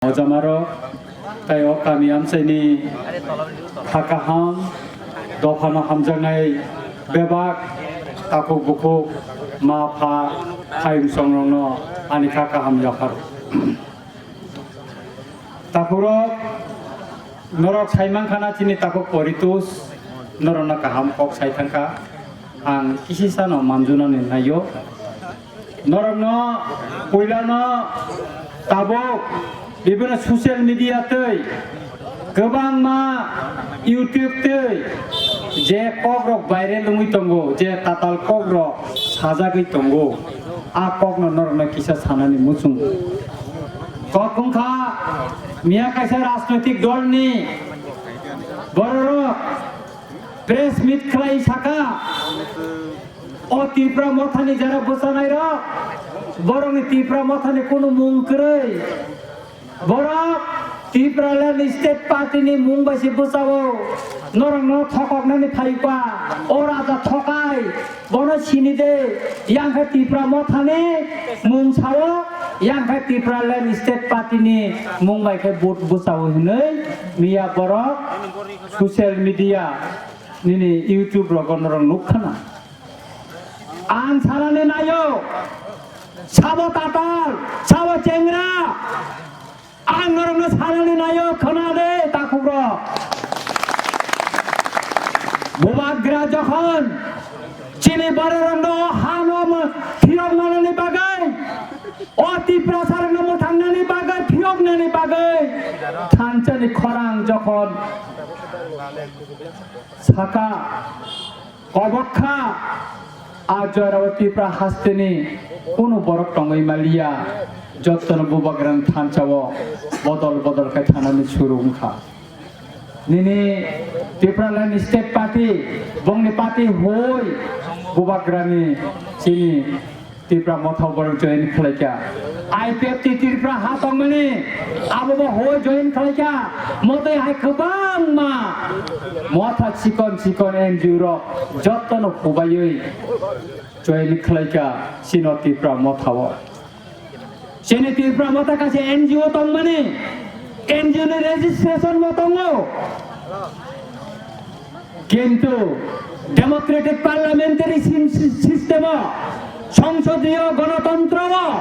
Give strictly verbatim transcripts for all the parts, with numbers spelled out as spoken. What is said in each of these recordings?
Ojamarok tei o kami amchaini kha kaham, dophano hamjaknai bebak takhuk bukhuk, ma pha, hayung songrokno ani kha kaham yapharo. Takhukrok, norok saimankhana chini takhuk Poritus, norokno kaham kok sai thangkha, ang kisisano manjunani naio. Norokno puilano tabuk bibino social media tei kwbangma YouTube tei je kokrok viral wngwi tongo, je tatal kokrok sajagwi tongo, a kokno norokno kisa sanani muchungo. Kok wngkha miya kaisa rajnoitik dolni bororok press meet khlai saka, o Tipra Mothani jara bwchanairok, borokni Tipra Mothani kunu mung kwrwi. Borok Tipraland State Party ni mung bai se bwchao, norokno thokoknani phaikha, o raja thokai, bono sini de, yang khe Tipra Mothani mung sao, yang khe Tipraland State Party ni mung bai khe vote bwchao hinwi miya borok social media nini YouTube rogo norok nukkhana. Ang sanani naio, sabo tatal, sabo chengra, ang norokno sanani naio, khna de takhukrok. Bubagra jokhon chini bororokno hano mo-, phiyok manani bagwi, o Tiprasarokno mwthangnani bagwi, phiyoknani bagwi thanchani khorang jokhon saka, kobok kha, a jorao Tipra hasteni kunu borok tongwi maliya, jottono Bubagrani thanchao bodol bodol khe thanani suru wngkha. Nini Tipraland State Party, bongni party hoi Bubagrani chini Tipra Motha borok join khlaikha. I P F T Tripura ha tongmani abo bo hoi join khlaikha. Motoi hai kwbangma motha chikon chikon N G O rok jottono hubaiwi join khlaikha chini Tipra Motha o. Chini Tipra Motha kaisa N G O tongmani, N G O ni registration bo tongo. Kintu democratic parliamentary sim-, system o, songsodiyo gonotontro o,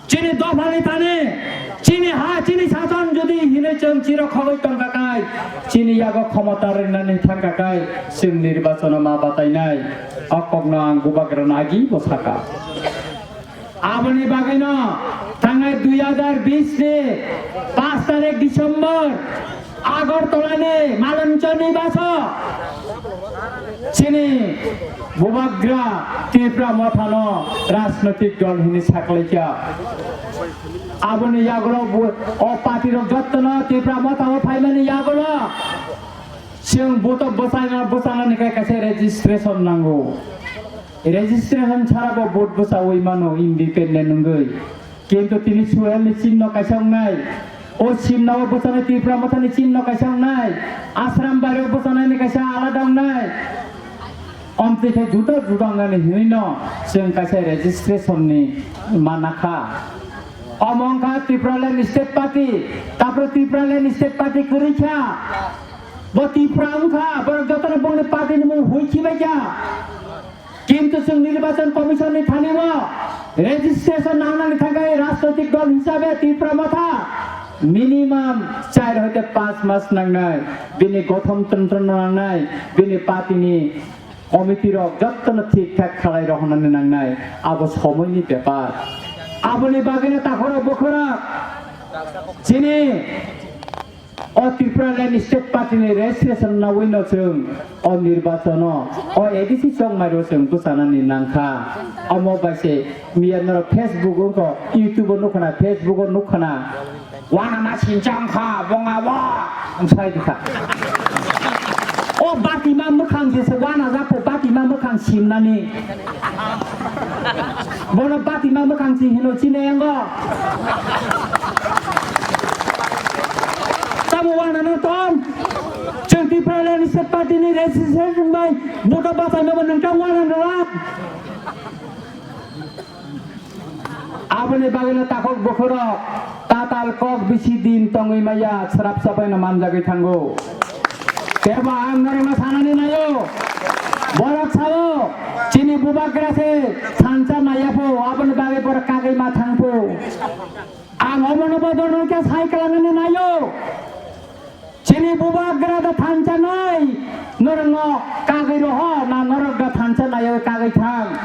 chini dophani thani, chini ha, chini sason jodi hinwi chwng chiro khogwi tongkha khai, chini yago khomota rwnani thangkha khai, chwng nirbachono ma batainai, o kokno ang Bubagrano agi bo saka. Aboni bagwino thangnai dui hajar bish ni pash tarik December Agartala ni Malanchani baso chini Bubagra Tipra Mothano rajnoitik dol hini saklaikha. Aboni yagulo bu-, o party rok jottono Tipra Motha o phaimani yagulo chwng buto bwsana, bwsanani khe kaisa registration nango. Registration chara bo vote bwchaui mano independent wngwi. Kintu tini Suhelni chinno kaisa wngnai, o chinno o bwchanai Tipra Mothani chinno kaisa wngnai, Ashram Bario bwchanaini kaisa alada wngnai. Omtwi khe juda juda wngnani hinwi no chwng kaisa registration ni mana kha. Omo wngkha Tipraland State Party, tapro Tipraland State Party kwrwi kha. Bo Tipra wngkha, borok jotono bongni party ni mung hui khibai kha. Kintu chwng Nirbachon Commission ni thani o registration nangnani thangkhe rajnoitik dol hisabe Tipra Motha minimum char hoite panch mas nangnai, bini gothon tantro nangnai, bini party ni committee rok jottono thik thak khalai rohornani nangnai, abo somoini bepar. Aboni bagwino takhorok bokhorok chini o Tipraland State Party ni registration naui no chwng o nirbachono o A D C chongmai ro chwng bwchanani nangkha. Omo bai se miya norok Facebook o ko, YouTube o nukha na, Facebook o nukha na. Wana ma sinchang kha, bonga bo. Ang sai dikha. O batima mwkhang je se wana ja ko, batima mwkhang simnani. Bono batima mwkhang si hino chini engo. Tamo wana no tom. Chwng Tipraland State Party ni registration bai buto bachai no bo nang tamo wana no la. Aboni bagwino takhuk bukhurok Atal kok bisi din tongwi maya, srapsa bai no manjagwi thango. Tebo ang norokno sanani naio, borok sao, chini bubagra se thansa maya pho, aboni bagwi borok kagwi ma thang pho. Ang omono bodol rwkhe sai kwlangni naio. Chini bubagra da thansa nai, norokno kagwi roho, na norok da thansa nai kagwi thang.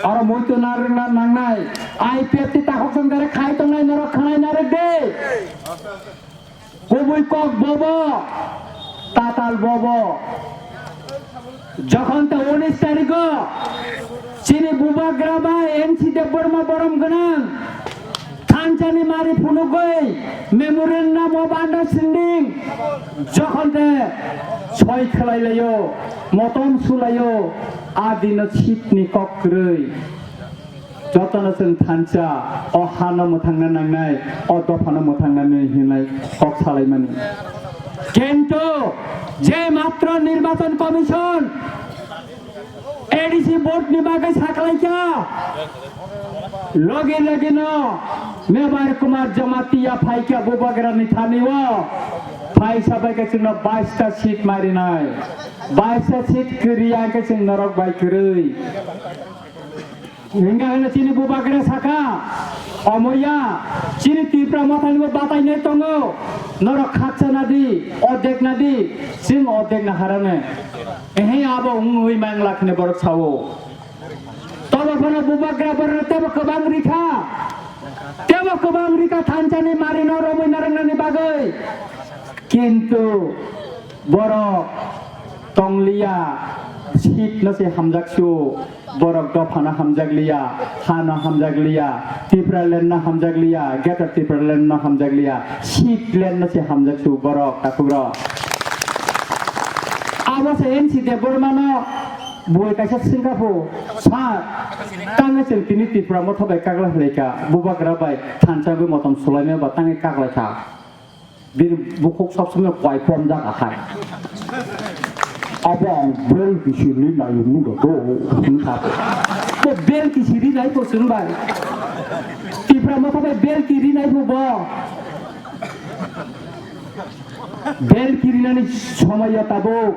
Aro muitu narwkna nangnai, I P F T takhuk songkare khai tongnai norok khanai narwk de. Kubui kok bobo, tatal bobo. Jokhon ta unis tarigo chini bubagra bai N C Debbarma borom gwnang thansani mari phunugwi memorandum of understanding jokhon te soi khwlai laio, motom sulaio, a dino seat ni kok kwrwi. Jotono chwng thansa, o hano mwthangna nangnai, o dophano mwthangna nai hinwi kok salaimani. Kintu je matro Nirbachon Commission A D C vote ni bagwi saklaikha, logi logi no Mebar Kumar Jamatia phaikha bubagra ni thani o, phaisa baikha chwngno baista seat marinai, baista seat kwrwi ya khe chwng norok bai kwrwi. Hingga hino chini bubagra saka, omoya, chini Tipra Mothani bo batainai tongo, norok khaksa nadi, odek nadi, chwng odek na harane. Ehe abo wngwi mangla khne borok sao. Tobo phano bubagra borok tebo kwbang rikha, tebo kwbang rikha thansani marino romwi narwknani bagwi. Kintu borok tongliya, seat no se hamjak su. Borok dophano hamjakliya, hano hamjakliya, Tipraland no hamjakliya, Greater Tipraland no hamjakliya, Seatland no se hamjaksu borok, takhukrok. Abo se N C Debbarma no bui kaisa swngkha phu, "Sir, tangwi chwng tini Tipra Motha bai kaglai khlaikha, bubagra bai thansa bai motom sulaima ba tangwi kaglai kha." Bini bukhuk sob somoi koi pomjak akhai. Abo ang bel kisirni nayungmung rwgo, hwn kha. Bo bel kisirni nai bo chwng bai. Tipra Motha bai bel kiri nai bo bo. Bel kirinani somoyo tabuk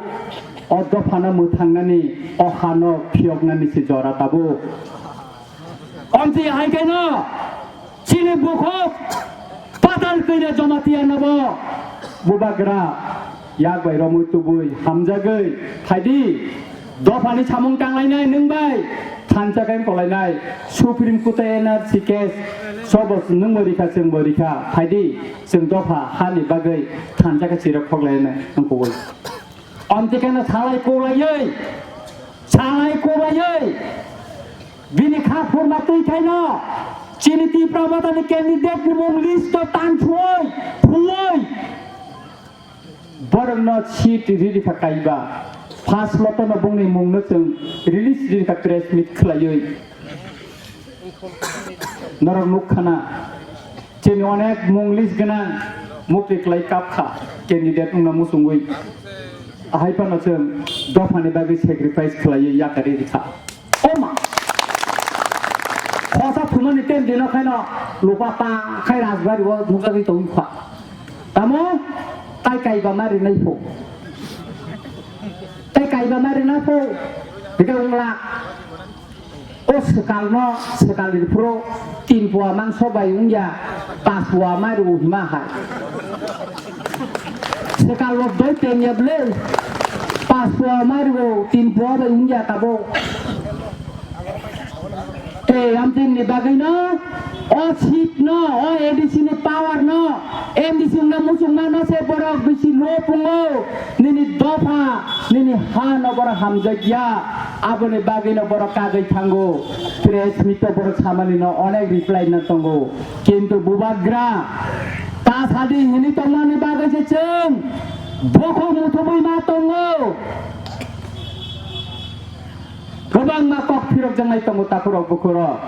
o dophano mwthangnani, o hano phiyoknani se jora tabuk. Omtwi hai khe no chini bukhuk Patal Koila Jamatia no bo bubagra yak bai romwi tubui hamjagwi phaidi, dophani samung tanglainai nwng bai thansa khe kolainai Supreme Court o N R C case sobo nwng bo rikha, chwng bo rikha, phaidi chwng dopha hani bagwi thansa khe chirok khoklainai wngkukwi. Omtikheno salai kwlaiwi, salai kwlaiwi, bini kha phurma twi khaino chini Tipra Mothani candidate ni mung list o tansuwi, phuwi, borokno seat riri kha kaiba. First lotono bongni mungno chwng release riri kha press meet khwlaiwi. Norok nuk khana, chini onek mung list gwnang, mukti kwlai kap kha, candidate wngna muchungwi. Ahai phano chwng dophani bagwi sacrifice khwlaiwi yakarwi rikha. O ma! Khosa thumani ten dino khaino lupa ta khai rajbari o nukjagwi tongwi kha. Tamo? Tai kaiba ma rinai pho. Tai kaiba ma rinai pho. Hika wngla. O swkalno, swkalni phuru tin pua mangso bai wngya, pas pua mairu hima hai. Swkalno doi tengya ble, pas pua mairu tin pua bai wngya tabuk. Tei amtwini bagwino, o seat no, o A D C ni power no, M D C wngna muchungma no se borok bisi low pungo. Nini dopha, nini ha no borok hamjakya, aboni bagwi no borok kagwi thango. Press meet o borok samani no onek reply no tongo. Kintu bubagra ta sadi hini tongmani bagwi se chwng bokhok muthubwi ma tongo. Kwbangma kok phirokjaknai tongo takhurok bukhurok.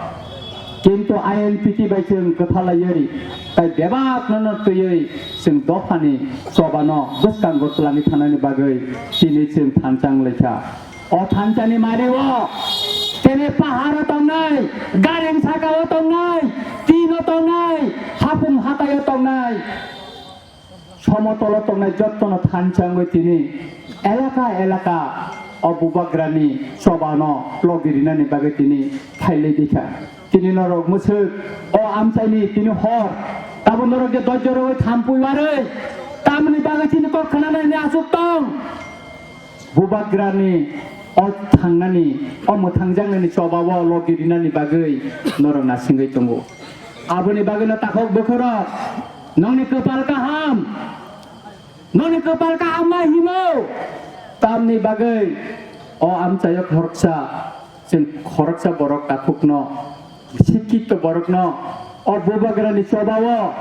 Kintu I N P T bai chwng kwthalaiwi, tai bebak nono twiwi chwng dophani chobano bwskango twlangwi thanani bagwi tini chwng thansa wnglaikha. O thansani mario tene paharo tongnai, gareng sakao tongnai, tino tongnai, hapung hataio tongnai, somotolo tongnai jottono thansa wngwi tini elaka elaka o bubagrani chobano logi rinani bagwi tini phailwi dikha. Tini norok mwswk o amchaini tini hor, tabo norok je dojjo rogwi thampui warwi, tamni bagwi chini kok khwnanani aswk tong? Bubagrani o thangnani, o mwthangjaknani chobao logi rinani bagwi norok nasingwi tongo. Aboni bagwino takhuk bukhurok, nongni kwpal kaham, nongni kwpal kaham ma himo? Tamni bagwi o amchaio khoroksa, chwng khoroksa borok takhukno, sikkito borokno o bubagrani chobao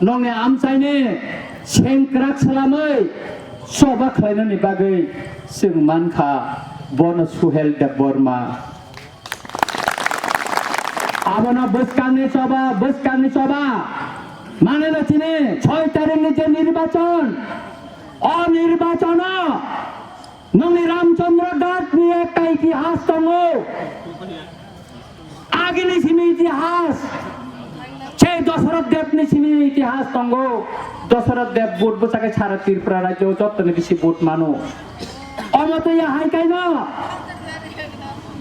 nongni amchaini sengkrak swlamwi choba khlainani bagwi chwng mankha, bono Suhel Debbarma. Abono bwskangni choba, bwskangni choba. Maneno chini soi tarikni je nirbachon, o nirbachono nongni Ramchandra Ghatni ekta itihas tongo. Agini simi itihas. Sei Dasarath Debni simi itihas tongo. Dasarath Deb vote bwchakhai sara Tripura rajyo jottoni bisi vote mano. Omo twi ya hai kaino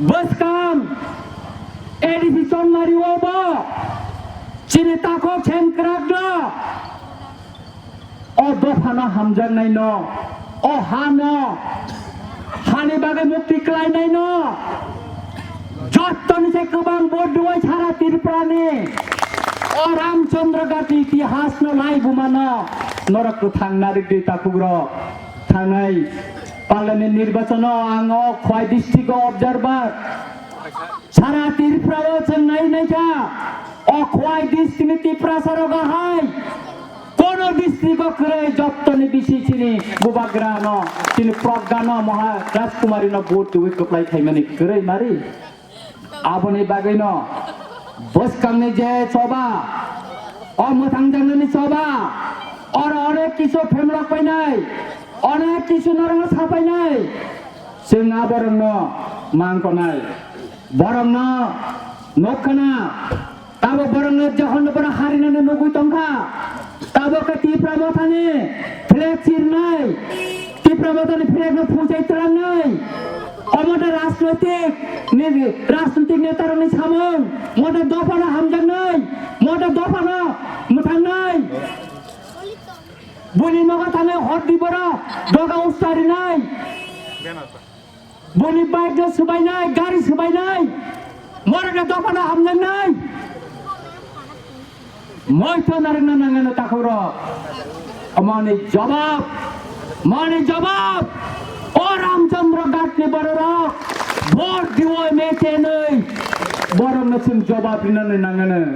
bwskang A D C Chongmari o bo chini takhuk sengkrak no. O dophano hamjaknaino, o hano, hani bagwi mukti klainaino, jottoni se kwbang vote rwui sara Tripurani o Ramchandra Ghatni itihasno laibumano norok kwthang narikdi takhukrok. Thangnai parliament nirbachono ang o Khowai district o observer. Sara Tripura o chwng nai naikha, o Khowai district ni Tiprasa rok ahai, kono district o kwrwi jottoni bisi chini bubagra no, chini progga no, Maha Rajkumari no vote twiwi kwplai khaimani kwrwi mari. Aboni bagwi no bwskangni je choba, o mwthangjaknani choba, oro onek kisu phemlok painai, onek kisu norokno sapainai, chwng aborokno mangkonai. Borokno nukkhana, tabuk borokno jahon borok harinani nugwi tongkha. Tabuk khe Tipra Mothani flag chirnai, Tipra Mothani flag no phunchai twlangnai. Omo da rajnoitik ni, rajnoitik netarokni samung, moda dophano hamjaknai, moda dophano mwthangnai. Buni nogo thangnai hor di borok doga ustarinai. Boni bike no swbainai, gari swbainai, morok no dophano hamjaknai. Moitho narwkna nangano takhukrok. Omoni jawab, moni jawab. O Ramchandra Ghat ni bororok vote diwi mechenwi borok no chwng jawab rinani nangano.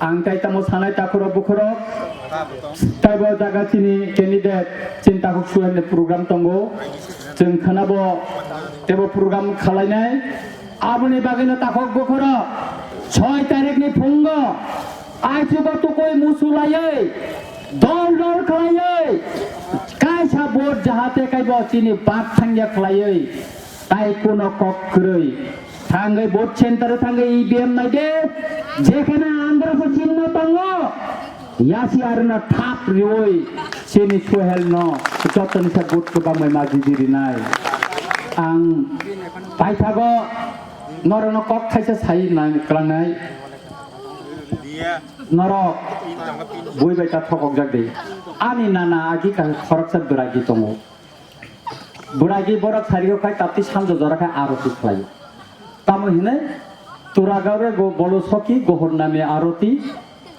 Ang tai tamo sanai takhurok bukhurok, taibo jaga chini candidate chini takhuk suhel ni program tongo, chwng khwnabo teibo program khalainai. Aboni bagwino takhuk bukhurok soi tarikni phungo aichugo tukui musulaiwi dol dol khlaiwi kaisa vote jahate kaibo chini bak thangya khlaiwi tai kuno kok kwrwi. Thangwi vote center thangwi E V M naide, jekhane Andhra se chinno tongo, yasi arwno thap riwi chini Suhel no jotoni sa vote kwbangmai majidi rinai. Ang paithago norokno kok thaisa sai nang klangnai. Norok bui bai ta thokok jak di. Ani nana agi ka khoroksa bwragi tongo. Bwragi borok sarigo khai tapti sanjo jora khai aroti khlaio. Tamo hinai, "Turagaure go bolo soki gohor name aroti,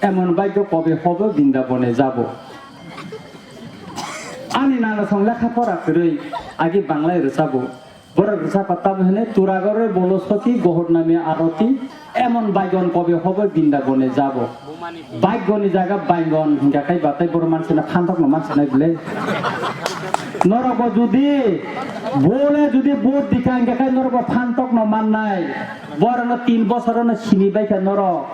emon bhagyo kobe hobo Brindabone jabo." Ani nana song lekha pora kwrwi agi Banglai rwchabo. Borok rwchapa tamo hinai, "Turagaure bolo soki gohor name aroti, emon bhagyon kobe hobo Brindabone jabo." Bhagyo ni jaga baingon hingka khai batai borok mansina phantok no mansinai bwle. Norok bo judi bole judi vote dikha hingka khai norok bo phantok no mannai. Borok no tin bosor no sini baikha norok.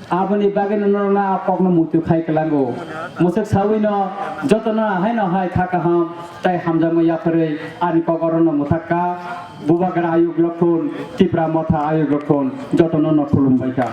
Aboni bagwi no norok no a kok no muitu khai kwlango. Musuk sawi no joto no hai no hai kha kaham tai hamjakma yapharwi ani kok oro no mwthak kha. Bubagra ayuk lokhon, Tipra Motha ayuk lokhon, joto no no khulum baikha.